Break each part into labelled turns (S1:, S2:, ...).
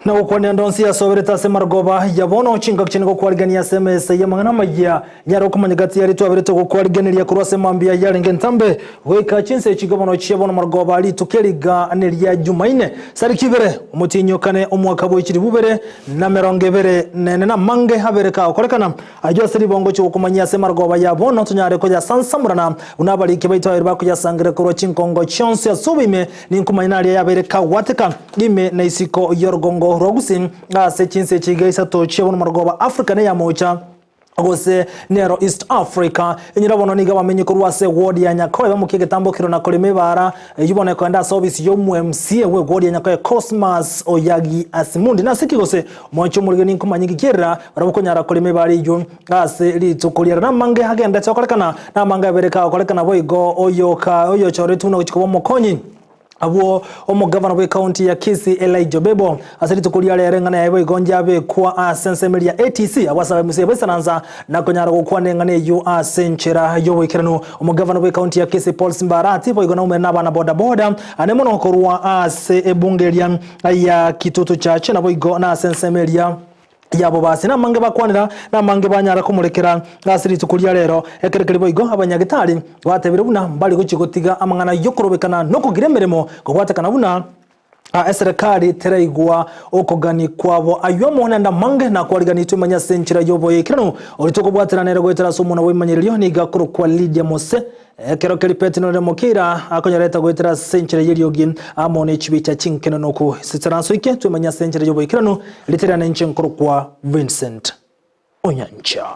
S1: Na gokwania ande onsi asoberete ase marogoba ya bono, chingaki chiane gokwarigania ase emesa y'amang'ana amayia, nyare okomanya gati yaria twaberete gokwarigeneria korwa ase mambia yarenge entambe goika chinsa echi iga bono chia bono marogoba rituko eriga neria Jumaine, tariki ibere, omotienyi o kane, omwaka bwe chilifu ibere na emerongo ebere nene namange abere kagokorekana. Ayio ase ribongo chigokomanyia ase marogoba ya bono tonyare koyasansamorana buna abariki baito babere bakoyasangereria korwa chinkongo chionsi ase oboime. Ninkomanya naria yabeire kagwateka ime na isiko y'orogongo rwa Gusii ase chinse echi iga isato chia bono marogoba Africa neya mocha gose nero East Africa. Enyira bono nigo abamenyi korwa ase eward ya Nyakoe bamokia egetambokero na korema ebaara eyio bono ekoenda ase ofisi y'omo MCA bwe eward ya Nyakoe Cosmas Oyagi Asimundi. Nase ki gose Mwanche omorwoti ninkomanye ekiagera barabwo konyara korema ebaare eyio ase rituko riare. Namange agenderete gokorekana, namange abere kagokorekana boigo oyoka oyochoretwe buna gochia koba omokonyi abwo omogavana bw'ecounty ya Kisii Elijah Obebo. Ase rituko ria rero eng'ana yaye boigo njabekwa ase ensemo eria ATC abwo ase abaemusia baisaransa na konyara gokwana eng'ana eyio ase enchera y'oboikeranu. Omogavana bw'ecounty ya Kisii Paul Simba Arati boigo naumere nabana boda boda ane mono korwa ase ebunge eria ya Kitutu Church, naboigo nase ensemo eria y'abobasi. Namange bakwanera, namange banyara komorekera ase rituko ria rero. Ekero keria boigo abanyagetari batebire buna mbari gochia gotiga amang'ana y'okorobekana nokogira emeremo kobwatekana buna eserekari teraigwa okogani kwabo. Ayio amo naende amange nakwariganetwe manya ase enchera y'oboikeranu. Oria tokobwatera nere goetera ase omwana bw'emanyererio nigo akorokwa Lydia Mose. Ekero keria Petero na Mokeira akonyorete goetera ase enchera y'eriogi amo ne chibicha chinkenonoku. Sisaranso ike twemanye ase enchera y'oboikeranu, ritere nenche nkorokwa Vincent Onyancha.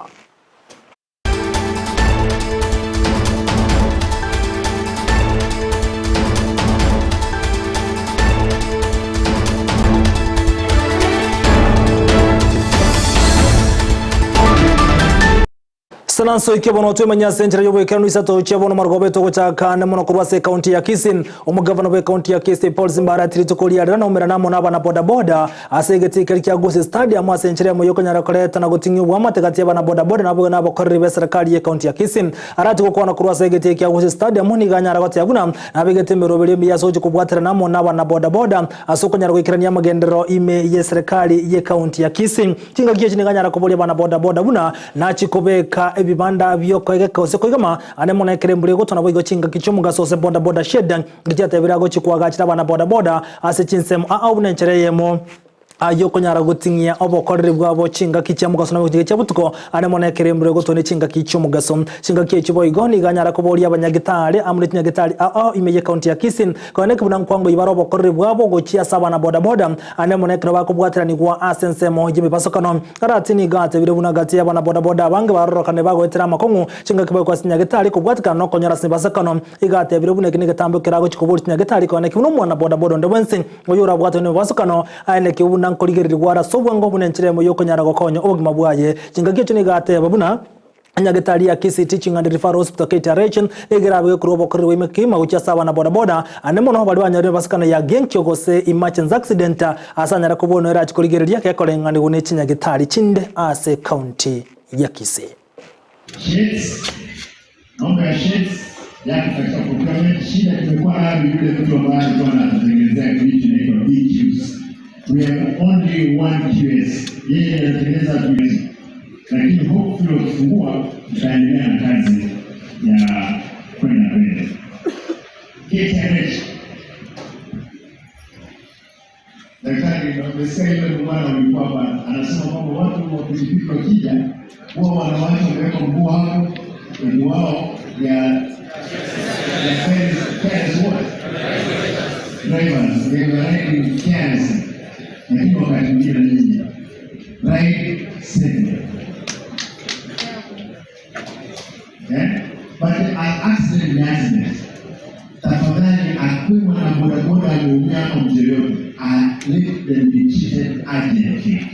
S1: Saranso ike bono twemanye ase enchera y'oboikeranu isato chia bono marogoba etogochaka ande mono korwa ase ekaunti ya Kisii. Omogavana bw'ekaunti ya Kisii Paul Simbara ati rituko ria rero naumerane amo n'abana boda boda ase egetii keria kia Gusii Stadium ase enchera emo y'okonyara koreta na goting'ia oboamate gati y'abana boda boda naboigo nabakoreri b'eserekari y'ekaunti ya Kisii. Arati gokwana korwa ase egetii kia Gusii Stadium nigo anyara goteba buna nabegete emeroberio emiya ase gochia kobwaterana amo n'abana boda boda ase okonyara goikerania amagenderero ime y'eserekari y'ekaunti ya Kisii. Chingaki echi nigo anyara koboria abana boda boda buna Nachie kobeka ebibanda bi'okoegeka gose koigama ande mono ekero embura egotwa naboigo chingaki chi'omogaso gose boda boda shed ngichiatebire agochia koagachera abana boda boda ase chinsemo ao buna enchera eyemo y'okonyara goting'ia obokoreri bwabo chingaki chia mogaso naboigo chingaki chia botuko ande mono ekero embura egotwa ne chingaki chi'omogaso. Chingaki echio boigo nigo anyara koboria abanyagitari amo ne chinyagitari ao ime y'ecounty ya Kisii Konya neki buna nkwango ibare obokoreri bwabo gochia ase abana boda boda ande mono ekero bakobwateranigwa ase ensemo y'emebasokano. Karati nigo atebire buna gati y'abana boda boda abange barorokane bagoetera amakong'u chingaki baikwa ase nyagetari kobwatekana nokonyora ase emebasokano. Igo atebire buna eki negetambo keragochia koboria chinyagetari konya neki buna omwana boda boda onde bwensi oyo orabwatwe nemebasokano aye neki buna nkorigererigwa are ase obwango buna enchera emo yokonyara gokonya obogima bwaye. Chingaki echio nigo ateba buna Nyagetari ya Kisii Teaching and Referral Hospital, KTRH, nigo erabe gekorwa obokoreri bwa ime kegima gochia ase abana boda boda ande mono baria banyorire embasikano ya genkio gose emergency accident ase anyare kobua erache korigereria gekoreng'anigwa ne chinyagetari chinde ase ekaunti ya Kisii.
S2: Sheets, mambo ya sheets yako katika procurement. Shida tumekuwa nayo ni yule mtu ambaye alikuwa anatutengenezea kitu inaitwa BQs. We have only one QS, yeye anatengeneza QS, lakini hopefully wakifungua tutaendelea na kazi ya kwenda mbele. KTRH Daktari, umesikia yule bwana ulikuwa hapa anasema kwamba watu wa pikipiki wakija huwa wanawake wameweka mguu hapo, mguu wao ya ya careless careless what drivers they were riding carelessly, lakini wakati mwingine nyinyi ride safely eh, but an accident ni accident. Tafadhali akuwe mwana bodaboda ameumia ama mtu yoyote, let them be treated urgently.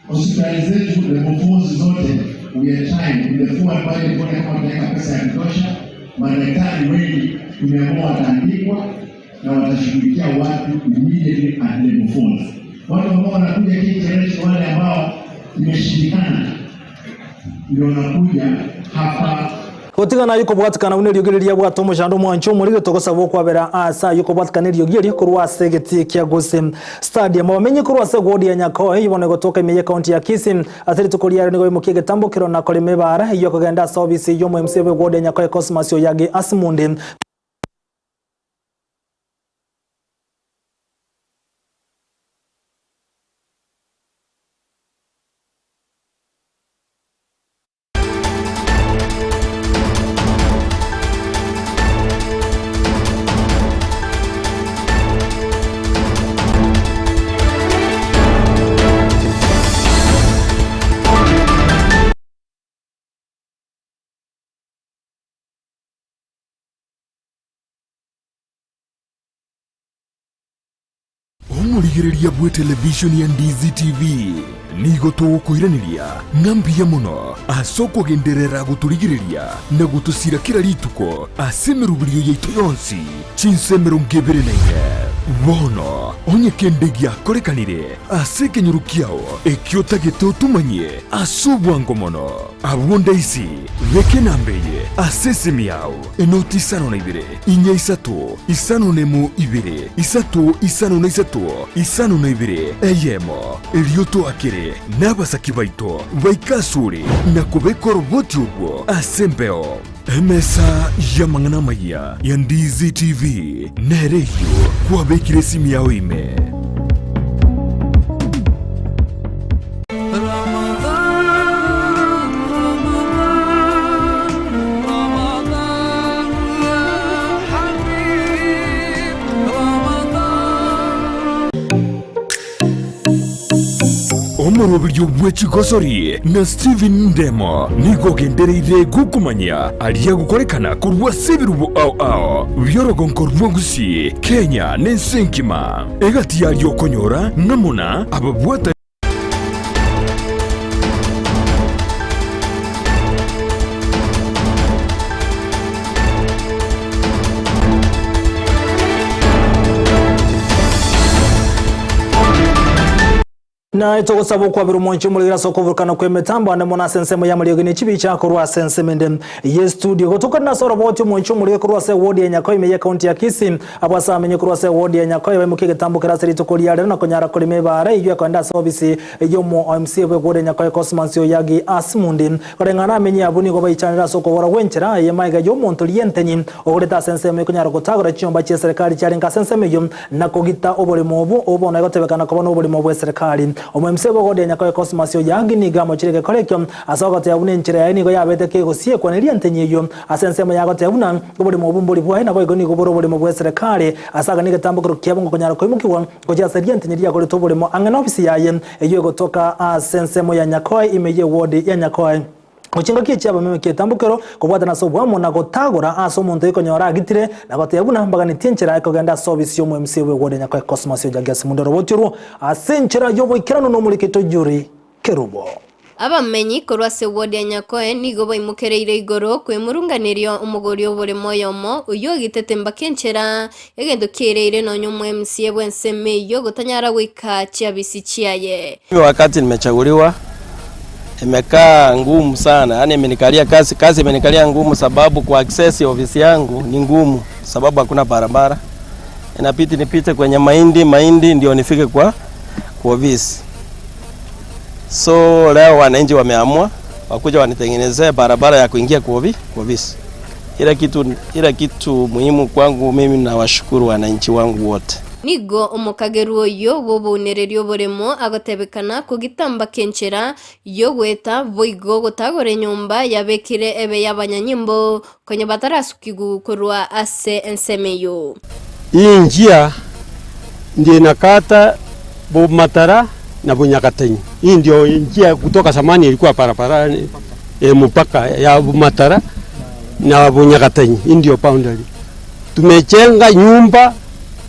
S2: Hospitali zetu level fours zote we are trying with the forward budget kuona kama tunaweka pesa ya kutosha. Madaktari wengi tumeamua wataandikwa na watashughulikia watu immediately at level fours. Watu ambao wanakuja KTRH wale ambao imeshindikana ndio wanakuja hapa.
S1: Gotigana ayio kobwatikana buna eriogi riria riabwate omochando omwanche omoriri togosaba okwabera aase ayio kobwatikana eriogi erio korwa ase egetii kia Gusii Stadium. Abamenyi korwa ase ewodi ya Nyakoe eyio bono egotoka ime y'ecounty ya Kisii ase rituko riaye nigo baimokia egetambo kero na korema ebaara eyio ekogenda ase obisi y'omo MC bw'ewodi ya Nyakoe Cosmas Oyagi Asimundi.
S3: Omorigereria bw'etelevishoni ya Ndizi TV, nigo togokoiraneria ng'a mbuya mono ase okogenderera gotorigereria na gotosira kera rituko ase emeroberio yaito yonsi chinsa 24. Bono onye kende giakorekanire ase ekenyoro kiao ekio otagete otomanyie ase obwango mono, abwo ndaisi beka enamba eye ase esimi yao. Enoti isano na ibere, inya isato, isano nemo ibere, isato isano na isato, isano na ibere, eyemo. Erio toakere nabasaki baito baike asore na kobeka oroboti orwo ase embeo. Emesa y'amang'ana amayia ya Ndizi TV nere eyio kwabekire esimi yao ime. Omoroberio bwe chigosori na Stephen Ndemo nigo ogendereire gokomanyia aria agokorekana korwa ase ebirubo ao ao bi'orogonko rwa Gusii, Kenya na ense engima. Egati yaria okonyora ng'a muna ababwatani.
S1: Naye togosaba okwabera omwanchi omorero ase okoburukana kw'emetambo ande mono ase ensemo y'amariogi ne chibicha korwa ase ensemo ende ye studio. Gotokana ase oroboti omwanchi omorero korwa ase ewodi ya Nyakoe ime y'ecounty ya Kisii. Abwo ase abamenyi korwa ase ewodi ya Nyakoe baimokia egetambo kere ase rituko ria rero na konyara korema ebaara eyio ekoenda ase obisi y'omo MCA bw'ewodi ya Nyakoe Cosmas Oyagi Asimundi. Koreng'ana amenyi abwo nigo baichanire ase okobora gw'enchera eye magega y'omonto rientenyi ogorete ase ensemo ekonyara gotagora chinyomba chi'eserekari chiarenge ase ensemo eyio na kogita oboremo obwo, obo bono egotebekana koba noboremo bw'eserekari. Omoemisia bw'ogodia Nyakoe Cosmas Oyagi nigo amochire egekora ekio ase ogoteba buna enchera yaye nigo yabete kegosiekwa nerientenyi eyio ase ensemo yagoteba buna oboremo obwo mbori bwaye naboigo nigo bore oboremo bw'eserekari ase agane egetambokero kiabo ngokonyara koimokigwa gochia ase rientenyi riagorete oboremo ang'e n'ofisi yaye eyio egotoka ase ensemo ya Nyakoe ime y'ewodi ya Nyakoe. Gochia engaki echi abameme ki'etambokero, kobwatana ase oboamo na gotagora ase omonto oikonyora agitire, na gotebia buna mbaganitie enchera ekogenda ase obisi y'omoemisia bw'egwori ya Nyakoe Cosmas Ojagi ase mundu oroboti orwo ase enchera y'oboikeranu nomorikito Yuri Kerubo.
S4: Abamenyi korwa ase ewodi ya Nyakoe nigo baimokereire igoro kwemurunganeria omogori oboremo oyomo, oyio ogitete mbaka enchera, egento kiaereire nonya omoMCA bw'ensemo eyio gotanyara goika chiabisi chiaye.
S5: Mimi wakati nimechaguliwa imekaa ngumu sana, yaani imenikalia kazi, kazi imenikalia ngumu sababu ku access ofisi yangu ni ngumu sababu hakuna barabara, inabidi nipite kwenye mahindi mahindi ndio nifike kwa, kwa ofisi. So leo wananchi wameamua wakuja wanitengenezee barabara ya kuingia kwa ofisi. Ile kitu, ile kitu muhimu kwangu mimi nawashukuru wananchi wangu wote.
S4: Nigo omokagerwa oyio bw'obounereria oboremo agotebekana kogitamba kenchera y'ogoeta boigo gotagora enyomba yabekire ebe y'abanyanyimbo konya batarasukigwa korwa ase ensemo eyio.
S6: Hii njia ndio inakata Bumatara na Bunyakatenyi. Hii ndio njia kutoka zamani ilikuwa barabara e, mpaka ya Bumatara na Bunyakatenyi. Hii ndio boundary. Tumechenga nyumba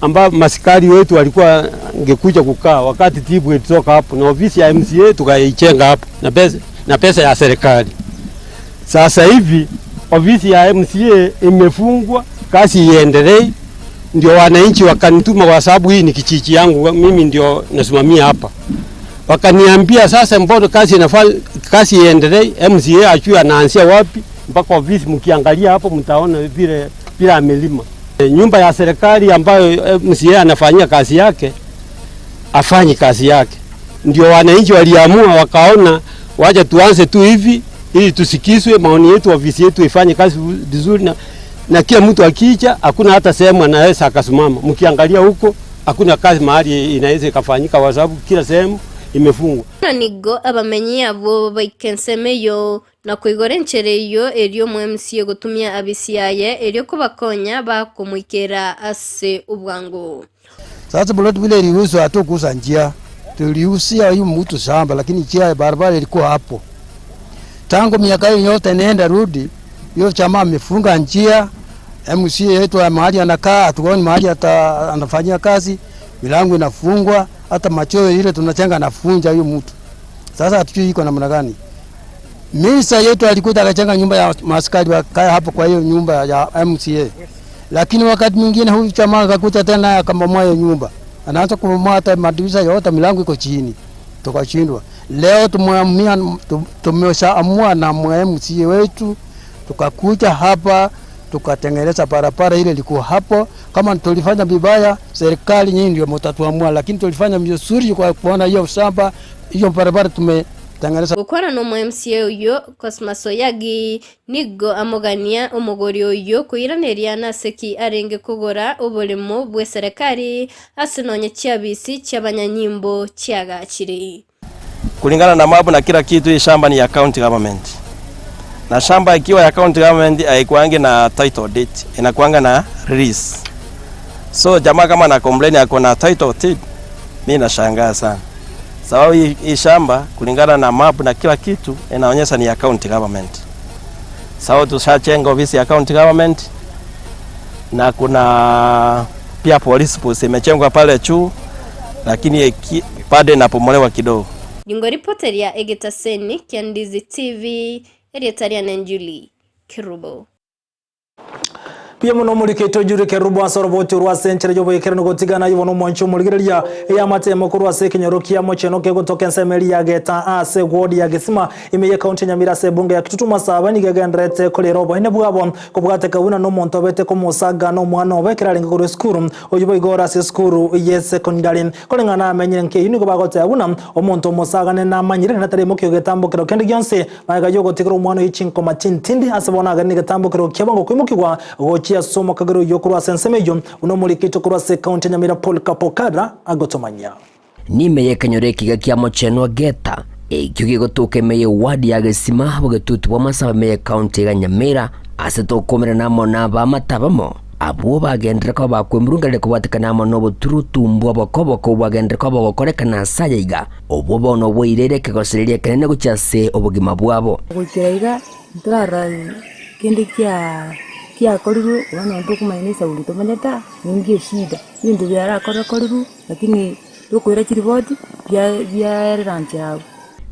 S6: ambayo masikari wetu walikuwa ngekuja kukaa wakati tibu ilitoka hapo, na ofisi ya MCA tukaichenga hapo na pesa, na pesa ya serikali. Sasa hivi ofisi ya MCA imefungwa, kazi iendelee. Ndio wananchi wakanituma, kwa sababu hii ni kijiji yangu, mimi ndio nasimamia hapa. Wakaniambia sasa, mbona kazi inafaa, kazi iendelee, MCA ajue anaanzia wapi mpaka ofisi, mkiangalia hapo mtaona vile vile amelima. Nyumba ya serikali ambayo MCA anafanyia kazi yake afanyi kazi yake, ndio wananchi waliamua wakaona, wacha tuanze tu hivi ili tusikizwe maoni yetu, ofisi yetu ifanye kazi vizuri, na kila mtu akija, hakuna hata sehemu anaweza akasimama. Mkiangalia huko hakuna kazi mahali inaweza ikafanyika, kwa sababu kila sehemu imefungwa.
S4: Na nigo abamenyi abo baika ensemo na koigora enchera eywo erio omo MCA gotumia abisi yaye erio kobakonya bakomoikera ase obwango.
S7: Sasa ploti vile iliuzwa, hatukuuza njia, tuliuzia huyu mtu shamba, lakini njia ya barabara ilikuwa hapo tangu miaka hiyo yote, nenda rudi, hiyo chama amefunga njia. MCA yetu mahali anakaa hatuoni mahali hata anafanyia kazi, milango inafungwa, hata macho ile tunachenga anafunja huyo mtu. Sasa hatujui iko namna gani. Minister yetu alikuja akachenga nyumba ya maskari wakaya hapo kwa hiyo nyumba ya MCA. Lakini wakati mwingine huyu chama akakuja tena akabomoa hiyo nyumba. Anaanza kubomoa hata madirisha yote, milango iko chini. Tukashindwa. Leo tumeamua, tumeshaamua na MCA wetu tukakuja hapa tukatengeneza barabara ile ilikuwa hapo. Kama tulifanya vibaya, serikali nyinyi ndio mtatuamua, lakini tulifanya vizuri kwa kuona hiyo shamba, hiyo barabara tumetengeneza.
S4: Gokwana na omo MCA oyo Cosmas Oyagi nigo amogania omogori oyo koiraneria naseki arenge kogora oboremo bwa eserekari ase nonye chiabisi chiabanyanyimbo chiagachire.
S5: Kulingana na mapu na kila kitu, hii shamba ni ya county government, na shamba ikiwa ya county government haikuangi na title deed, inakuanga na release. So jamaa kama na complain ako na title deed, mimi nashangaa sana, sababu hii shamba kulingana na map na kila kitu inaonyesha ni ya county government. Sababu tushajenga ofisi ya county government na kuna pia police post imejengwa pale juu, lakini bado inapomolewa kidogo.
S4: Ningo ripoteria egetaseni kia Ndizi TV erietaria Nenjuli Kirubo.
S1: Pia muno murikitwo Njuri Kerubo ase oroboti rwa ase enchera yoboikeranu gotigana ibo na omwancho omorigereria eyamatemo korwa ase ekenyoro kia mocheno kegotoka ensemo eria yageta ase ward ya Gesima ime ye county Nyamira ase ebunge ya Kitutu Masaba nigo egenderete korera oboene bwabo kobwateka buna na omonto obete komosaga na omwana obe ekero arenge korwa esukuru oyo boigo ase esukuru ye secondary koreng'ana amenyire nkeiyo nigo bagoteba buna omonto omosagane namanyire natarimo kio getambokero kende gionsi maega yogotigera omwana oyo chinkoma chintindi ase bono agere nigetambokero kiabo ngokoimokigwa gochia somo kagero yokorwa ase ensemo eyo unomorikito korwa ase county ya Nyamira Paul Kapokara agotomanya.
S8: Nimeye kenyoro ekiga kia mochenwa geta ekio gigotuka emeye ward ya Gesima bogetutu bwa Masaba meye county ya Nyamira ase tokomera namo na bamatabamo abwo bagendera ko bakwemurungarire kobwatekana amo noboturutumbu obokoboko bwagendera ko bogokorekana asaya iga obwo bono bwairere ekegosereria ekenene gochia ase obogima bwabo.
S9: Goikera iga ntorarora kende kia kiakorirwe bono ntokomanya na esauri tomanyete ninki eshida ebinto biarakorakorirwe lakini tokoira chiripoti biaerera nchera abwo.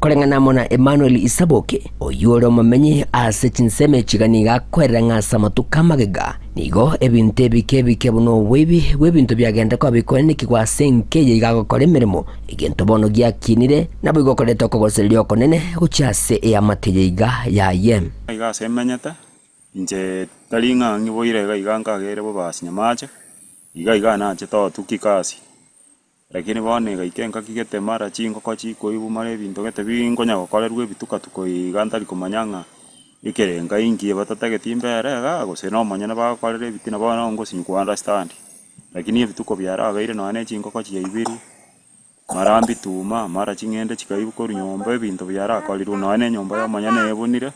S8: Koreng'ana amo na Emmanuel Isaboke oyo ore omomenyi ase chinsemo echiga niga akoerera ng'a ase amatuko amagega nigo ebinto ebike ebike buno obwoibi bwa ebinto biagenda koba bikoenekigwa ase enkeye iga agokora emeremo egento bono giakinire nabo igokoreta okogosereria okonene gochia ase eamate iga yaye.
S10: Iga ase emenyete inche tari ng'ang'i boire iga iga nkagere bobasi nyamache iga iga nachete otuki kasi lakini bono egaika engaki gete mara chingoko chikoigwa mara ebinto gete binkonya gokorerwa ebitukatuko iga ntari komanya ng'a ekerenga inki batatageti mbere iga gose na omonyene bagokorera ebitina bono ngosinyi ku understand lakini ebituko biarabeire nonya na echingoko chiaibirwe mara mbituma mara ching'ende chikaibwa korwa nyomba ebinto biarakorirwe nonya na enyomba ya omonyene ebunire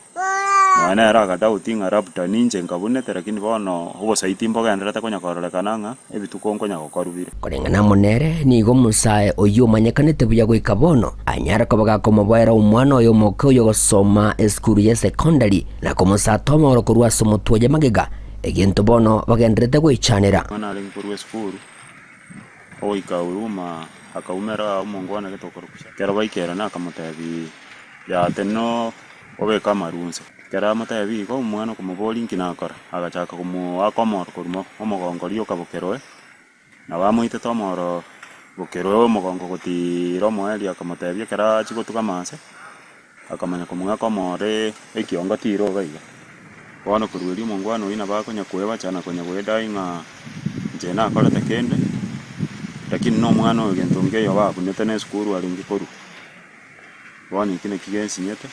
S10: nonya nere akadoubt ng'a labda ninche nkabunete lakini bono obosaiti mbogenderete konya kororekana ng'a ebituko nkonya gokorwa bire.
S8: Koreng'ana amo nere nigo omosae oyio omanyekanete buya goika bono anyara koba gakomoboera omwana oyo omoke oyo gosoma esukuru ya secondary na komosata omoro korwa ase omotwe oye magega egento bono bagenderete goichanera.
S10: Mwana arenge korwa esukuru ogoika huruma akaumera omongwana getokorokisha kero baikera nakamotebi yate no obeka amarunse kero amotebi igo omwana okomobori nki nakora agachaka komoaka omoro korwa omogongo rioka bokeroe nabo amoitete omoro bokeroe omogongo gotira omoerio akamotebia ekero achi gotuga amanse akamanya komoaka omoro ekiongo tira iga iga. Bono korwa erio omongwana oyio nabo akonya koebacha na konya goedai ng'a inche nakorete kende, lakini na omwana oyo gento nkeiyo babunete na esukuru arenge korwa. Bono eki naki gensinyete,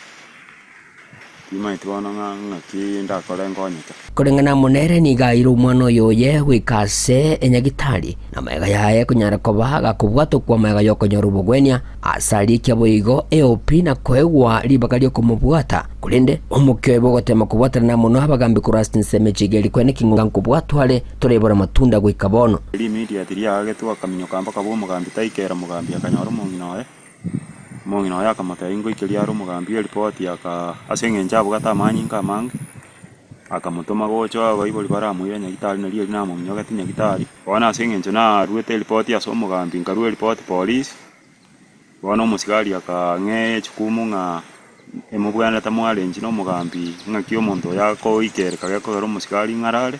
S10: timaeti bono ng'a ng'aki ndakore nkonyeke.
S8: Koreng'ana amo nere nigo aire omwana oyo oye goika ase enyagitari, na magega yaye konyara koba gakobwatokwa magega y'okonyora obogwenia, ase arikia boigo eopi na koegwa ribaga ri'okomobwata. Korende omokia oye bw'ogoteema kobwatanana amo nabagambi korwa ase chinsemo echi iga eri kwene king'o nkobwatwa are toraibora amatunda goika bono.
S10: Rimiriati riaagetwe akaminyoka mpaka bw'omogambi taikera omogambi akanyora omong'ina oye. Omong'ina oye akamotebia ngoikeria are omogambi eripoti aka ase eng'encho abwate amanyinga amange, akamotoma gocha abaibori baramoire nyagitari nario erio namominyogetie nyagitari. Bono ase eng'encho naruete eripoti ase omogambi nkarua eripoti polisi, bono omosigari akang'ea echukumu ng'a emobwenerete mwarenchi na omogambi ng'aki omonto oyo akoikereka gekogera omosigari ng'arare.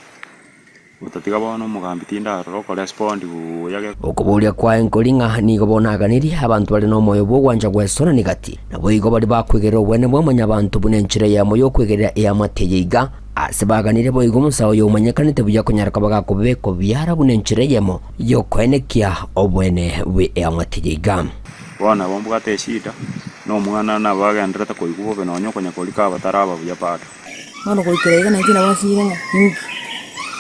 S10: Gotatiga bono omogambi tindarora okorespondi buya ge.
S8: Okoboria kwaye nkori ng'a nigo bono aganirie abanto bare nomoyo bw'ogwancha gwesonani gati, naboigo baria bakwegerera obwene bwa mwanyabanto buna enchera eyemo y'okwegerera eamate eye iga. Ase baganirie boigo omosae oyo omanyekanete buya konyara koba gakobekwa biara buna enchera eyemo y'okoenekia obwene bw'eamate eye iga.
S10: Bono nabo mbwate eshida, na omwana nabo agenderete koigwa bobe nonya okonya korika abataraba buya bado.
S9: Bono goikera iga nainche nabo nsinyire ng'a inki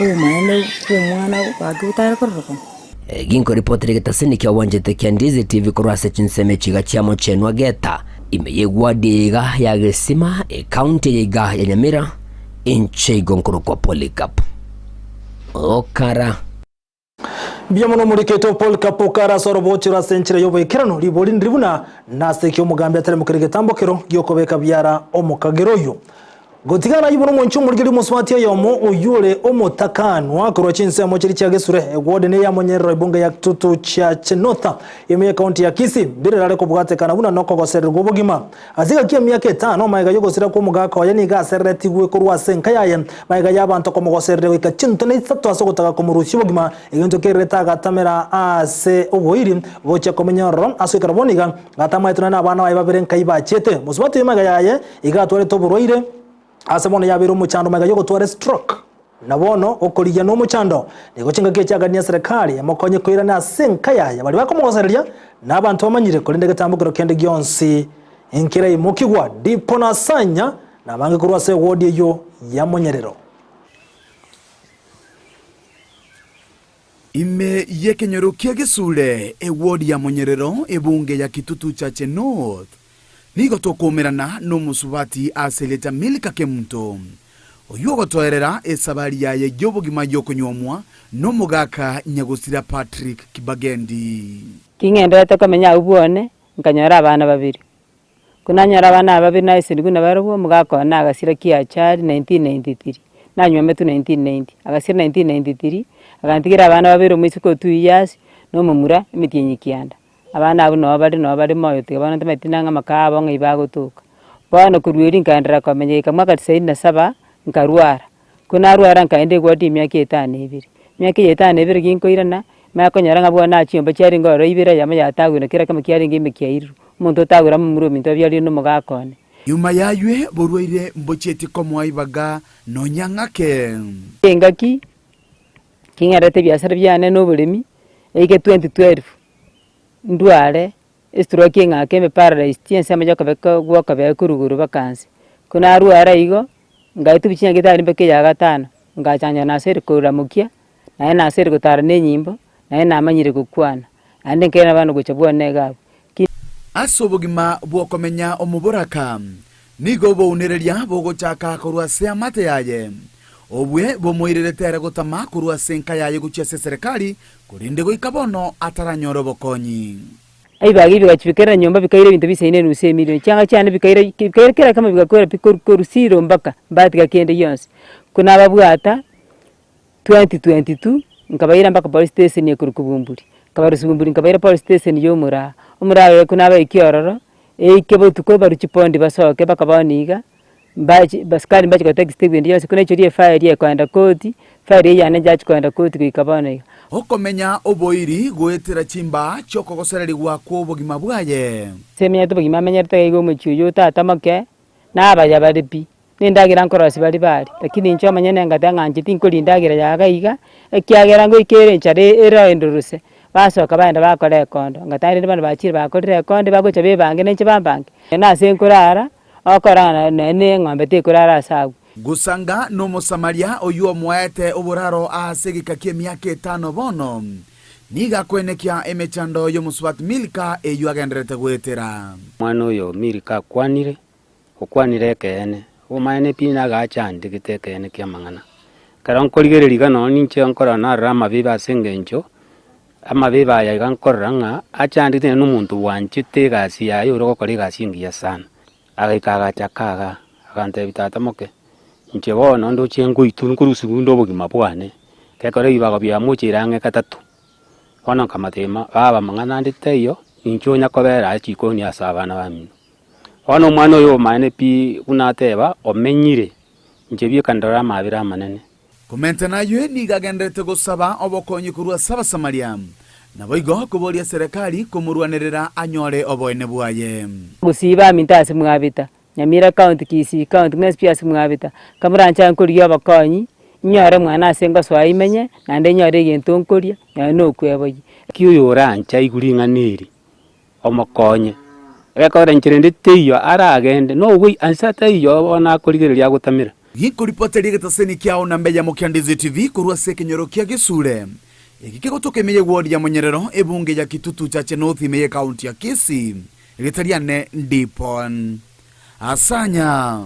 S9: obomaene bwa omwana gaki botare kororekana.
S8: Ginkoripotera egetaseni kia obwanchete kia Ndizi TV korwa ase chinsemo echiga chia Mochenwa Geta, ime y'eward eye iga ya Gesima, ecounty eye iga ya Nyamira, inche igo nkorokwa Polycarp Okara.
S1: Mbuya mono omorikete o Paul Kapoka ase orobochero ase enchera y'oboikeranu. Ribori ndiri buna nase eki omogambi ataremokire egetambokero gi'okobeka biara omokagera oyio. Gotigana ayio buna omonche omorigereria omosubati oyomo oyio ore omotakanwa korwa chinsemo chiria chia Gesure, eward ene ya Monyerero ebunge ya Kitutu Chache North ime y'ecounty ya Kisii, mbirerare kobwatekana buna nokogosererwa obogima. Ase egaki y'emiaka etano, magega y'ogosira kw'omogaka oye nigo asereretigwe korwa ase enka yaye, magega y'abanto komogosereria goika chintone isato ase ogotaka komorusia obogima, egento kererete agatamera ase oboiri gochia komenya ororo. Ase ekero bono iga gatamaetwe nonya nabana baye babere nkai bachiete. Mosubati oyo magega yaye iga atwarete oborwaire ase bono yabeire omochando magega y'ogotwara estroke. Na bono okorigia nomochando, nigo chingaki echiagania eserekari emokonye koirana ase enka yaye baria bakomogosereria, na abanto bamanyire, korende egetambokero kende gionsi nkeraimokigwa. Dipo na Sanya nabange korwa ase ewodi eyio ya monyerero.
S11: Ime y'ekenyoro kia Gesure, ewodi ya Monyerero, ebunge ya Kitutu Chache North, nigo tokoumerana nomosubati ase erieta Milka Kemunto, oyio ogotoerera esabari yaye y'obogima y'okonywomwa nomogaka nyagosira Patrick Kibagendi.
S12: King'enderete komenya agwo bwone, nkanyora abana babere. Ko nanyora abana aba babere naesenigwe nabarobwo, omogaka one agasira kiachari 1993, nanywometwe 1990, agasira 1993, agantigera abana babere omoiseke o two years, na omomura emetienyi kianda. Abana abwo noo bare noo bare moyo tiga bono ntamanyeti nang'e amaka abo ng'ai bagotoka. Bono korwa erio nkaenderera komenya goika mwaka tisaini na saba, nkarwara, ko narwara nkaenda eward emiaka etano ebere. Emiaka eye etano ebere ginkoirana, manye konyora ng'a bono nachiomba chiarenge ororo ibere eyemo yatagwire kera kemo kiarenge ime kiairwe. Omonto otagwire amomura ominto abiarire na omogaka one.
S11: Nyuma y'aywe borwaire mbochieti komoa ibaga nonya ng'ake.
S12: Engaki king'erete ebiasara biane na oboremi, eike 2012, ndware estroke eng'ake embe paralyzed ensemo ya okoboko gwa okobee korwa igoro mpaka nse. Ko narwara igo, ngaetwa chinyagetari mpaka eya gatano, ngachanja nasere koramokia, naende nasere gotara na enyimbo, naende namanyire gokwana, naende nkairana bono gocha bwane iga abwo. Ki.
S11: Ase obogima bw'okomenya omoboraka, nigo obounereria bogochaka korwa ase amate yaye. Obwe bomoirerete ere gotama korwa ase enka yaye gochia ase eserekari, korende goika bono ataranyora obokonyi.
S12: Ebibaga ebi bigachibekera nyomba bikaira ebinto bisaine enusu emilion, chianga chiane bikaira bikaira kera kemo bigakwera pi korwa korwa siro mpaka mbatiga kende gionsi. Ko nababwata 2022 nkabaira mpaka police station ekorokwa Bumbuli, nkabarusia Bumbuli nkabaira police station ya omoraa, omoraa oyo ekero nabaikia ororo, eike botuko barwe chipondi basoke mpaka bono iga. Mbachi basikari mbachi gotext ebinto bionsi buna echiria efile ekoenda koti, efile eyio yane nchachi koenda koti goika bono iga.
S11: Okomenya oboiri goetera chimbaa chi'okogosererigwa kw'obogima bwaye.
S12: Ase emenyete obogima amenyerete iga omochie oyio tata moke, na abaya bare pi. Na endagera nkorosia baria baria, lakini inche omonyene ngateba ng'a inche tinkoria endagera ya iga iga, ekiagera ngoika ere enchara ere endorose, basoka bagenda bakora ekondo, ngateba rende bono bachire bakorire ekondo bagocha bebange na inche bambange. Na ase nkorara, okora ng'a nonye na eng'ombe tekorara ase agwo.
S11: Gosanga n'Omosamaria oyio omoete oboraro ase egeka ki'emiaka etano bono, nigo akoenekia emechando y'omosubati Milka eyio agendererete goetera.
S13: Omwana oyo Milka akwanire, okwanire ekeene, obomaene pi nagachandegete ekeene ki'amang'ana. Ekero nkorigereria iga nonye ninche nkorora narora amabibe ase engencho, amabibe aya iga nkorora ng'a achandegete naende omonto bwanchete egasi yaye ore gokora egasi engiya sana. Agaika agacha kaa igaa, agantebia tata moke, inche bono ndoche ngoitwa nkorusiwa inde obogima bwane, gekogera ebibago biamocheire ang'e gatato. Bono nkamotebia baba amang'ana ande taiyo, inche onya kobera aa chikoni ase abana bamino. Bono omwana oyo omaene pi buna ateba, omenyire, inche bieka ndore amabera amanene.
S11: Komenta nayio nigo agendererete gosaba obokonyi korwa ase Abasamaria, naboigo koboria serekari komorwanerera anyore oboene bwaye.
S12: Gusii baminto ase mwabita, Nyamira county, Kisii county, mwensi pi ase mwabita, kamoranche nkorigia obokonyi, inyore mwana ase ngosoa imenye, naende inyore egento nkoria, nonye na okweboyia.
S13: Ki oyoranche aigwe ring'ana eri, omokonye, egekogera inchera ende teiyo aragende, noboi anse ataiyo bono akorigereria agotamera.
S11: Ginkoripoteria egetaseni kiao na mbeyamo kia Ndizi TV korwa ase ekenyoro kia Gesure. Eki kegotoka ime y'eward ya Monyerero, ebunge ya Kitutu Chache North ime y'ecounty ya Kisii. Erieta riane Ndipon Asanya.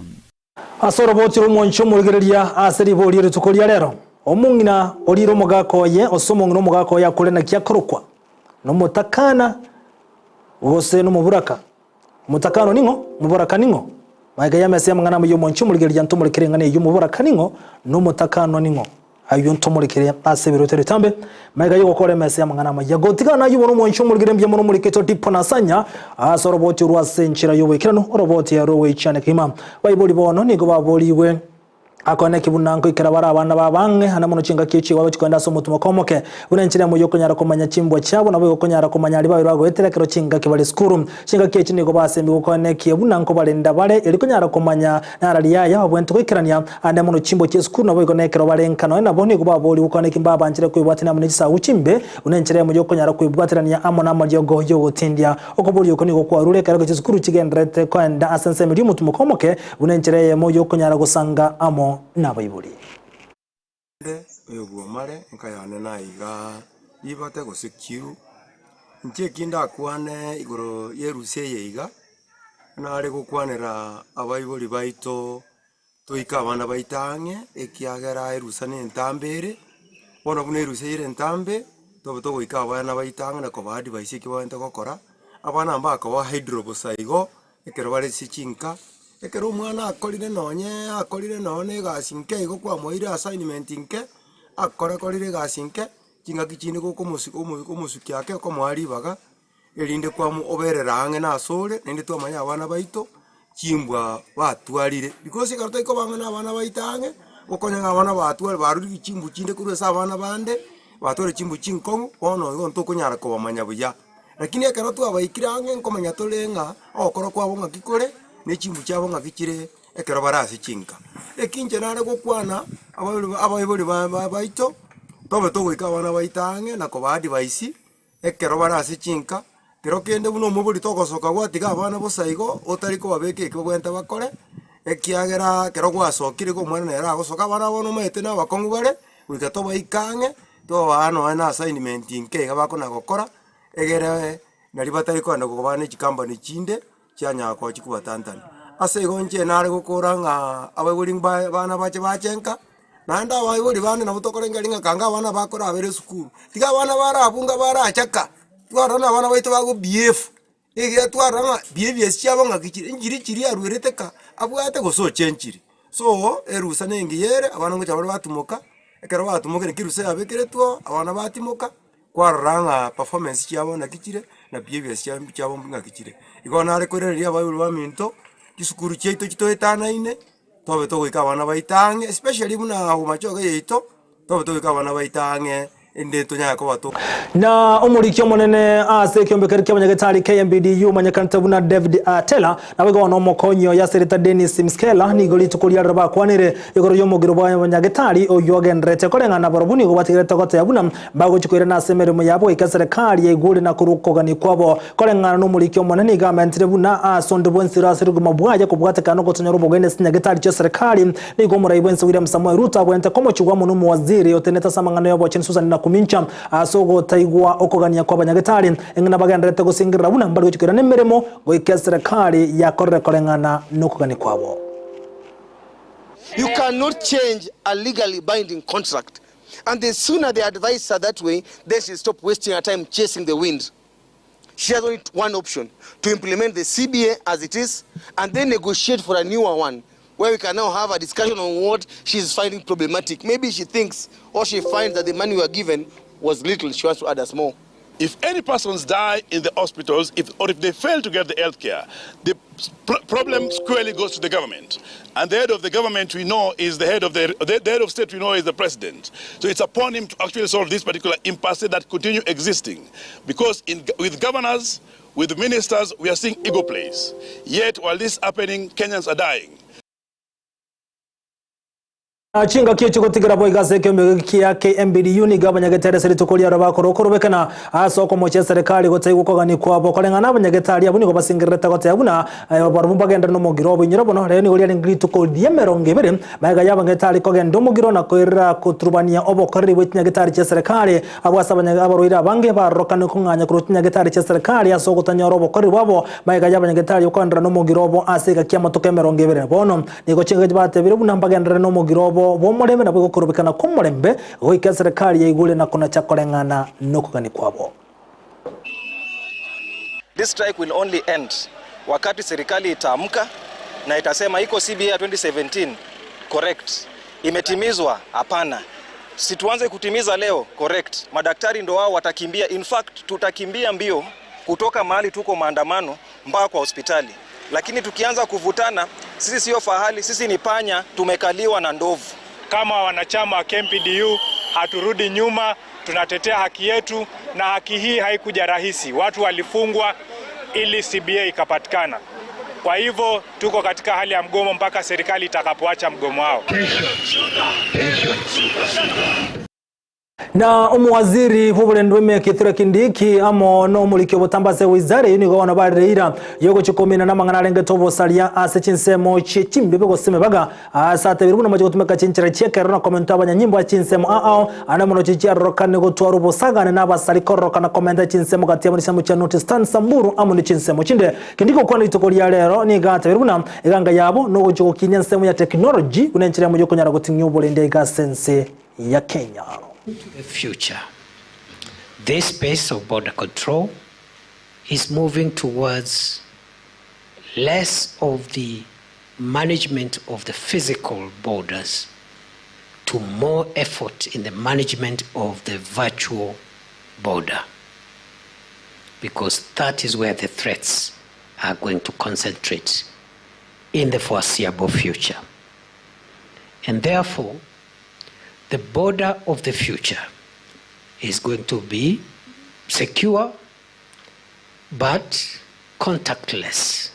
S1: Ase oroboti rw'omwancho omorigereria ase ribori rituko ria rero, omong'ina orire omogaka oye, ose omong'ina omogaka oye akore naki akorokwa? Nomotakana gose nomoburaka? Omotakano ning'o? Omoboraka ning'o? Magega y'amesa y'amang'ana amaya y'omwancho omorigereria ntomorekere eng'ana eyio omoboraka ning'o, na omotakanwa ning'o? Ayio ntomorekere ase ebiro bitari bitambe, magega y'ogokora emesa y'amang'ana amaya. Gotigana nayio bono omwancho omorigere mbuya mono omoriketwe Tipo na Sanya ase oroboti orwo ase enchera y'oboikeranu, oroboti rw'ogoichania kegima. Baibori bono nigo baborigwe Akoeneki buna nkoikera bare abana babo ang'e, ande mono chingaki echi igo bagochia kogenda ase omotumoka omoke. Buna enchera emo y'okonyara komanya chimbwa chiabo, naboigo okonyara komanya aria babe bagoetera ekero chingaki bare esukuru. Chingaki echi nigo basemigwe koenekia buna nkobarenda bare erio konyara komanya narari yaya babwenerete goikerania, ande mono chimbwa chi'esukuru naboigo nekero bare nka nonya nabo nigo baborigwe koenekia mbabanchire kwebwaterania amo ne chisagu chimbe, buna enchera emo y'okonyara kwebwaterania amo namariogo y'ogotindia. Okoboria oko nigo kwarure ekero chisukuru chigendererete koenda ase ensemo eria omotumoka omoke buna enchera eyemo y'okonyara gosanga amo nabaibori.
S14: Inde oyo bw'omare enka yane naiga ribate gose kiu, inche eki ndakwane igoro y'erusia eye iga, nare gokwanera abaibori baito toike abana baito ang'e, ekiagera erusa na entambe ere, bono buna erusa ere entambe, tobe togoika abana baito ang'e na kobaa advice eki babwenerete gokora, abana mbakoba idle bosa igo, ekero bare ase chinka, ekero omwana akorire nonye akorire nonye na egasi nke igo kwamoeire assignment nke, akora korire egasi nke, chingaki chinde gokomosi omo omosukia ake okomoa ribaga, erinde kwamo oberera ang'e na asore, naende twamanya abana baito, chimbwa batwarire. Because ekero tari koba ang'e na abana baito ang'e, okonyora ng'a abana batwarire barurire chimbwa chinde korwa ase abana bande, batwarire chimbwa chinkong'u, bono igo ntokonyara kobamanya buya. Lakini ekero twabaikire ang'e nkomanya tore ng'a ogokora kwabo ng'aki kore, na echimbu chiabo ng'aki chire ekero bare ase chinka. Eki inche nare gokwana, abaibori abaibori ba ba baito, tobe togoika abana baito ang'e na kobaa advice, ekero bare ase chinka, kero kende buna omobori togosoka gwatiga abana bosa igo, otari kobabeka eki babwenerete bakore, ekiagera ekero gwasokire igo omwana nere agosoka, abana bono omanyete na abakong'u bare, goika tobaike ang'e, tobaa nonye na assignment nke iga bakona gokora, egere nari batari kogenda kobaa ne chikampani chinde, chianyara koba chikobatantania. Ase igo inche nare gokora ng'a abaibori mba abana bache bache nka, naende abaibori bande nabo tokorengereria ng'a kanga abana bakorabera esukuru, tiga abana barabunga barachaka, twarora na abana baito bago behave, ekiagera twarora ng'a behaviors chiabo ng'aki chire, nchiri chiria arwerete ka abwate gose ochenchiri. So, erusa na engiya ere, abana ngocha bare batimoka, ekero batimokire naki erusa yabekeretwe oo, abana batimoka, kwarora ng'a performance chiabo naki chire, na behaviors chia chiabo ng'aki chire. Igo nare koiraneria abaibori baminto, chisukuru chiaito chitoetanaine, tobe togoika abana baito ang'e especially buna bomachoge yaito, tobe togoika abana baito ang'e. Inde tonyare koba to.
S1: Na omoriki omonene ase ekeombe keria ki'abanyagetari KMPDU omanyekanete buna David Atela, naboigo bono omokonyi oye ase erieta Dennis Mskela, nigo rituko riarero bakwanire igoro y'omogiro bw'abanyagetari oyio ogendererete koreng'ana barobwo nigo batigerete goteba buna mbagochia koirana ase emeremo yabo goika eserekari yaigure na korwa okogania kwabo. Koreng'ana nomoriki omonene nigo amentire buna ase onde bwensi ore ase riguma bwaye kobwatekana nogotonyora obogeni ase chinyagetari chi'eserekari. Nigo omorai bw'ense William Samoei Ruto abwenerete komochigwa amo nomowaziri otenenete ase amang'ana y'obochenu Susan Nakhumicha ase ogotaigwa okogania kw'abanyagetari eng'ana bagendererete gosingerera buna mbari gochia koirana emeremo goika eserekari yakorire koreng'ana nokogania kwabo.
S15: You cannot change a legally binding contract and the sooner they advise her that way then she'll stop wasting her time chasing the wind. She has only one option, to implement the CBA as it is and then negotiate for a newer one where we can now have a discussion on what she's finding problematic. Maybe she thinks or she finds that the money we were given was little, she wants to add us more.
S16: If any persons die in the hospitals if, or if they fail to get the health care, the problem squarely goes to the government. And the head of the government we know is the head of the, the, the head of state we know is the president. So it's upon him to actually solve this particular impasse that continue existing. Because in, with governors, with ministers, we are seeing ego plays. Yet while this is happening, Kenyans are dying.
S1: Chingaki echi gotigera boigo ase ekeombe kia KMPDU nigo abanyagetari ase rituko riaro bakora okorobekana ase okomochia eserekari gotaigwa okogania kwabo. Koreng'ana abanyagetari abwo nigo basingererete goteba buna barobwo mbagenderere nomogiro obo. Inyora bono rero nigo riarenge rituko ri'emerongo ebere magega y'abanyagetari kogenda omogiro na koirera koturubania obokoreri bwe chinyagetari chi'eserekari abwo ase abarwaire abange barorokane kong'anya korwa chinyagetari chi'eserekari ase ogotanyora obokoreri bwabo magega y'abanyagetari okoenderera nomogiro obo ase egaki y'amatuko emerongo ebere. Bono Nigo chingaki batebire buna mbagenderere nomogiro obo bw'omorembe nabo gokorobekana kw'omorembe goika eserekari yaigure na konacha koreng'ana nokogania kwabo.
S17: This strike will only end wakati serikali itaamka na itasema iko CBA ya 2017 correct, imetimizwa? Hapana. Si tuanze kutimiza leo? Correct. Madaktari ndo wao watakimbia. In fact, tutakimbia mbio kutoka mahali tuko maandamano mpaka kwa hospitali. Lakini tukianza kuvutana, sisi sio fahali, sisi ni panya, tumekaliwa na ndovu.
S18: Kama wanachama wa KMPDU haturudi nyuma, tunatetea haki yetu, na haki hii haikuja rahisi. Watu walifungwa ili CBA ikapatikana. Kwa hivyo tuko katika hali ya mgomo mpaka serikali itakapoacha mgomo wao.
S1: Na omowaziri bw'oborendo bw'emeyaka Kithure Kindiki amo nomoriki obotambe ase ewizara eyio nigo bono barire eira yogochia komina namang'ana arengete obosaria ase chinsemo chie chimbibe gose emebaga ase atebire buna mochie gotumeka chinchera chi'ekerero na komenta abanyanyimbo ase chinsemo ao ao ande mono chichiarorokane gotwara obosagane na abasari kororokana komenta chinsemo gati yabo ne chinsemo chia North Eastern Samburu amo ne chinsemo chinde Kindiki gokwana rituko ria rero nigo atebire buna eganga yabo nogochia gokinia ensemo ya technology buna enchera eyemo yokonyara goting'ia oborendi aiga ase ense ya Kenya.
S19: To the future. This space of border control is moving towards less of the management of the physical borders to more effort in the management of the virtual border, because that is where the threats are going to concentrate in the foreseeable future. And therefore, the border of the future is going to be secure but contactless,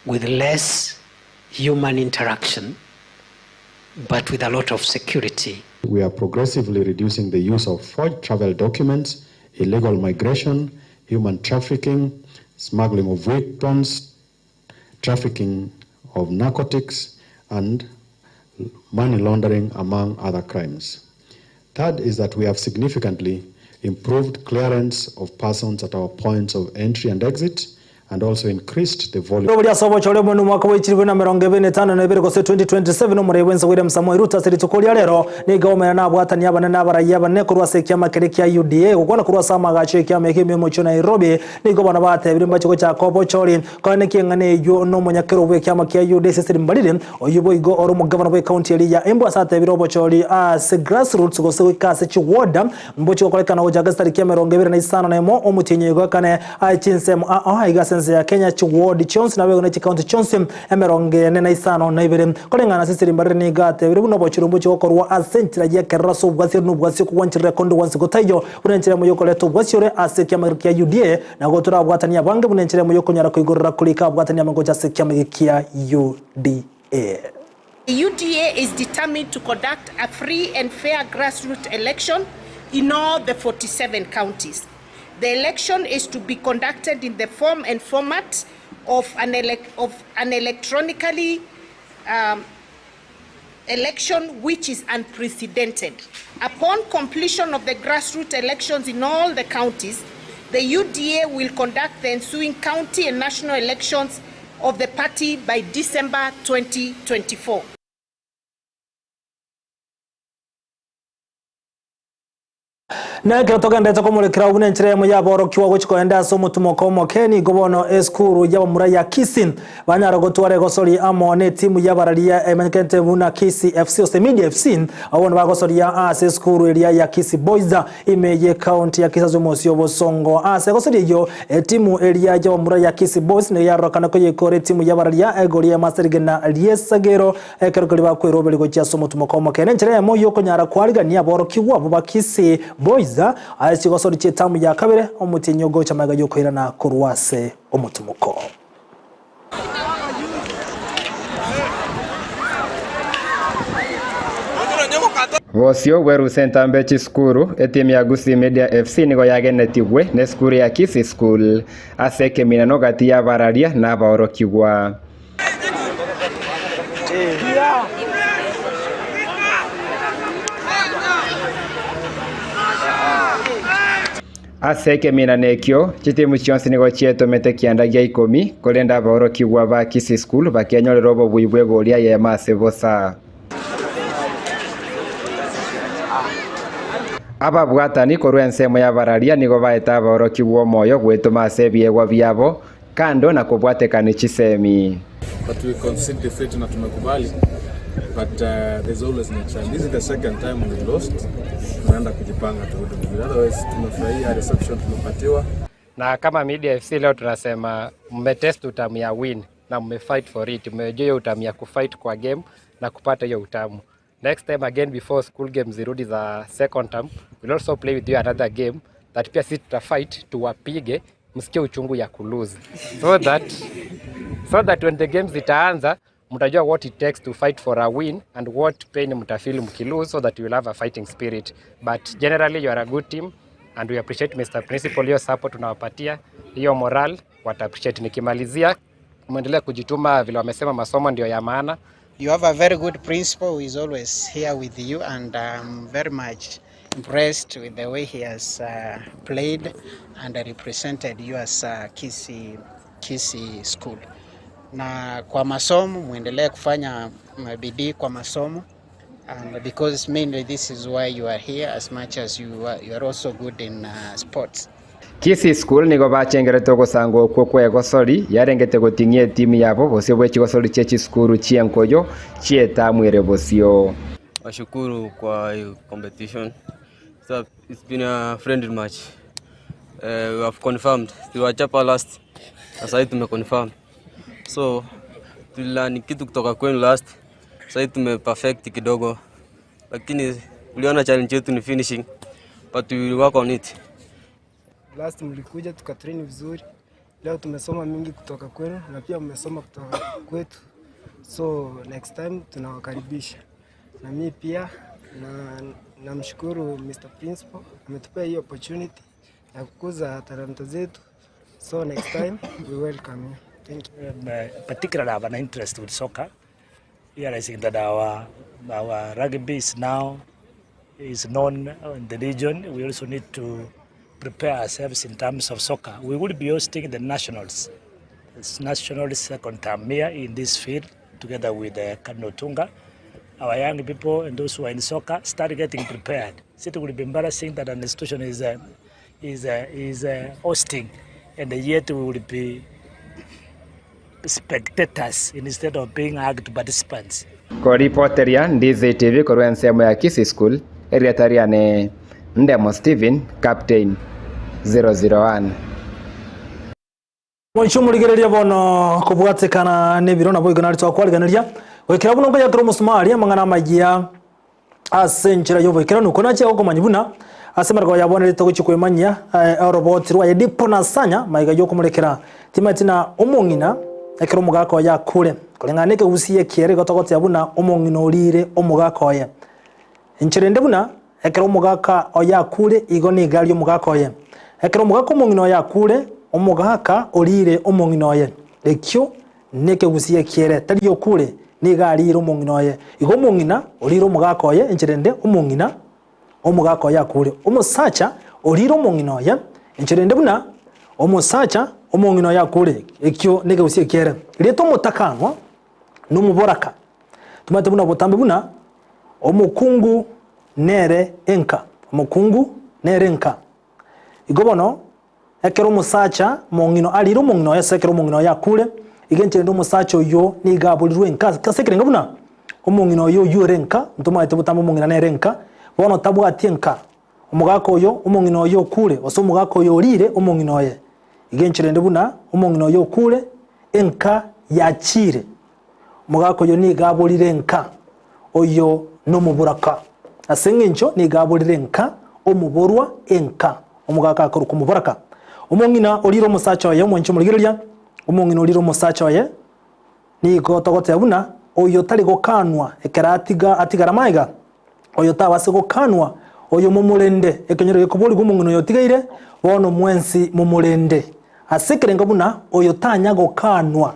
S19: with less human interaction, but with a lot of security.
S20: We are progressively reducing the use of forged travel documents, illegal migration, human trafficking, smuggling of weapons, trafficking of narcotics, and money laundering, among other crimes. Third is that we have significantly improved clearance of persons at our points of entry and exit, and also increased the volume.
S1: Riroba ria ase obochore omonene omwaka bwa echilifu na emerongo ebere na etano na ebere gose 2027 omorai bwense William Samoei Ruto ase rituko ria rero nigo aomerana nabwatani abanene na abaraiya abanene korwa ase ekiama keria kia UDA gokwana korwa ase amagacho y'ekiama ekio ime y'omochie o Nairobi nigo bono batebire mbache gochaka obochori Korende naki eng'ana eyio nomonyakero bw'ekiama kia Yuda eseseri mbarire, oyio boigo ore omogavana bw'ecounty eria ya Embu ase atebire obochori ase grassroots gose goika ase chiward mbochi gokorekana gochaka esitariki emerongo ebere na isano na emo omotienyi oyo goekane aye chinsemo ao aiga ase. ense ya Kenya chiward chionsi naboigo ne chikaunti chionsi emerongo ene na isano na ibere. Koreng'ana ase esirimba rire nigo atebire buna obochori mbochie gokorwa ase enchera y'ekerero ase obwasiori na obwasio kogwancherera konde gwansi gotaiyo buna enchera emo y'okoreta obwasiore ase ekiama kia UDA na gotorabwatanie abange buna enchera emo y'okonyara koigorera korika abwatani amo gocha ase ekiama eke kia UDA.
S21: The UDA is determined to conduct a free and fair grassroots election in all the 47 counties. The election is to be conducted in the form and format of an, elec of an electronically um, election which is unprecedented. Upon completion of the grassroots elections in all the counties, the UDA will conduct the ensuing county and national elections of the party by December 2024.
S1: Na ekero togenderete komorekera buna enchera eyemo y'aborokigwa gochia kogenda ase omotumoka omoke, nigo bono esukuru y'abamura ya Kisii banyare gotwara egosori amo netimu y'abararia emanyekanete buna Kisii FC gose Media FC, abwo bono bagosoria ase esukuru eria ya Kisii Boys ime y'ecounty ya Kisii ase omosio obosongo. Ase egosori eyio, etimu eria y'abamura ya Kisii Boys nigo yarorokana koyekora etimu y'abararia egori eyemo ase rigena ri'esagero Ekero keria bakweroberia gochia ase omotumoka omoke, nenchera eyemo y'okonyara koarigania aborokigwa abwo ba Kisii Boys ase chigosori chi'etamu ya kabere, omotienyi ogocha magega y'okoirana korwa ase omotumoko.
S22: Bosio bw'erusa entambe chisukuru, etimu ya Gusii Media FC nigo yagenetigwe nesukuru ya Kisii School ase ekeminano gati y'abararia na abaorokigwa. Ase ekeminano ekio, chitimu chionsi nigo chietomete kianda gia ikomi, korende abaorokigwa ba Kisii School bakenyorera obobui bw'egori eyemo ase bosa. Ababwatani korwa ensemo y'abararia nigo baete abaorokigwa omoyo gwetoma ase ebiegwa biabo, Kando na kobwatekani chisemi.
S23: But we concede defeat na tumekubali but uh, there's always next time. This is the second time we lost. Tunaenda kujipanga turudi vizuri. Otherwise tumefurahia reception tumepatiwa.
S22: Na kama Media FC leo tunasema mmetest utamu ya win na mmefight for it. Mmejua hiyo utamu ya kufight kwa game na kupata hiyo utamu. Next time again before school games zirudi za second term, we'll also play with you another game that pia sisi tutafight tuwapige, msikie uchungu ya kulose so that, so that when the games zitaanza mtajua what it takes to fight for a win and what pain mtafeel mkilose so that you will have a fighting spirit but generally you are a good team and we appreciate Mr. Principal hiyo support tunawapatia hiyo moral wata appreciate. Nikimalizia mwendelee kujituma vile wamesema, masomo ndio ya maana.
S24: You have a very good principal who is always here with you and I'm very much impressed with the way he has uh, played and represented you as uh, Kisii, Kisii School. Na kwa masomo muendelee kufanya bidii kwa masomo and because mainly this is why you are here as much as you are, you are also good in uh, sports.
S22: Kisii School nigo bachengerete ogosanga okwo kw'egosori yarengete goting'ia etimu yabo bosio bwe chigosori chie chisukuru chi'enkoyo chi'etamu ere bosio.
S25: Washukuru kwa hii competition. So it's been a friendly match. Uh, we have confirmed. Tuliwachapa last. Sasa hii tumeconfirm. So tulilearn kitu kutoka kwenu last. Sasa hii tumeperfect kidogo. Lakini uliona challenge yetu ni finishing but we will work on it.
S26: Last mlikuja tukatrain vizuri, leo tumesoma mingi kutoka kwenu na pia mmesoma kutoka kwetu, so next time tunawakaribisha. Na mi pia na namshukuru Mr. Principal ametupea hii opportunity ya kukuza talanta zetu, so next time we welcome you. Thank you.
S27: Particularly have an interest with soccer, realizing that our, our rugby is now is known in the region. We also need to prepare ourselves in terms of soccer. We will be hosting the nationals, it's national second term here in this field together with uh, Cardinal Tunga. Our young people and those who are in soccer start getting prepared. It will be embarrassing that an institution is, uh, is, uh, is uh, hosting and yet we will be spectators instead of being active participants.
S22: Koripoteria Ndizi TV korwa ensemo ya Kisii School, erieta riane Ndemo Stephen, Captain 001.
S1: Moiche omorigereria bono kobwatekana nebiro naboigo nare twakwarigereria goikera buna nkoyakera omosumari amang'ana amayia ase enchera y'oboikeranu. Ko nachia gokomanya buna ase amariko yabwanerete gochia kwemanyia oroboti rwaye dipo na sanya maiga y'okomorekera timanyeti na omong'ina ekero omogaka oye akure. Koreng'ana nekegusii ekiere igo togoteba buna omong'ina orire omogaka oye. Enchera ende buna Ekero omogaka oye akuure, igo nigo aria omogaka oye. Ekero omogaka omong'ina oye akuure, omogaka oriire omong'ina oye. Ekio nekegusia ekiere, tari okuure, nigo ariire omong'ina oye. Igo omong'ina oriire omogaka oye, enchera ende omong'ina omogaka oye akuure. Omosacha oriire omong'ina oye, enchera ende buna omosacha omong'ina oye akuure. Ekio nekegusia ekiere. Rieta omotakanwa nomoboraka. Tomanyete buna botambe buna Omokungu nere enka, omokungu nere enka. Igo bono, ekero omosacha mong'ina arire omong'ina oye ase ekero omong'ina oye akure, iga enchera ende omosacha oyio nigo aborirwe enka ase ekerengo buna omong'ina oye oyio ore enka, ntomaete botambe omong'ina nere enka, bono tabwati enka. Omogaka oyo, omong'ina oye okure, gose omogaka oyo orire omong'ina oye. Iga enchera ende buna omong'ina oye okure, enka yachiire. Omogaka oyo nigo aborire nka, oyo nomoboraka. Ase engencho nigo aborire nka, omoborwa enka. Omogaka akorokwa omoboraka. Omong'ina orire omosacha oye, omwanchi omorigereria, omong'ina orire omosacha oye, nigo togoteba buna oyo tari gokanwa ekero atiga atigara magega, oyo tabase gokanwa, oyo momorende, ekenyoro gekoborigwa omong'ina oyo otigaire, bono mwensi momorende. Ase ekerengo buna oyo tanya gokanwa.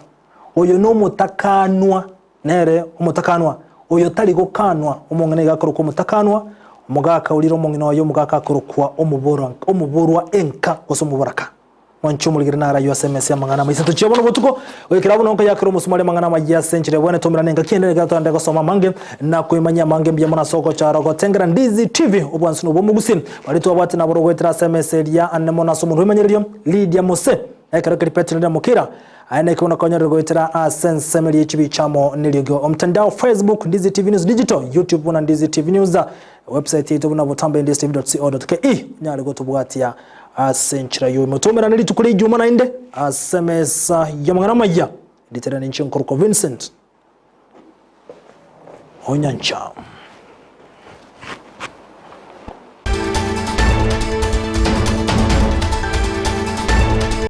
S1: Oyo nomotakanwa, nere omotakanwa, oyo tari gokanwa, omong'ina iga akorokwa omotakanwa, omogaka orire omong'ina oye, omogaka akorokwa omobora, omoborwa enka gose omoboraka. Mwanche omorigere naro ayio ase emesa y'amang'ana amaya. Isato chia bono botuko, goikera buna nkoyakera omosumari amang'ana amaya ase enchera ebwenerete tomerane engaki ende ekero togende gosoma amange na koimanyia amange mbuya mono ase ogochara gotengera Ndizi TV obwansu na obwomogusi baria twabwate naboro goetera ase emesa eria ane mono ase omonto bw'emanyererio Lydia Mose Ekero keria Petero na Mokira aye naki bono konyorire goetera ase ensemo eria y'echibicha amo neriogi omtandao Facebook Ndizi TV News Digital YouTube buna Ndizi TV News website yaito buna botambe ndizitv.co.ke onyare gotobwatia ase enchera y'oimo toumerane rituko ria ijuma naende ase emesa y'amang'ana amaya nditere ninche nkorokwa Vincent Onyancha.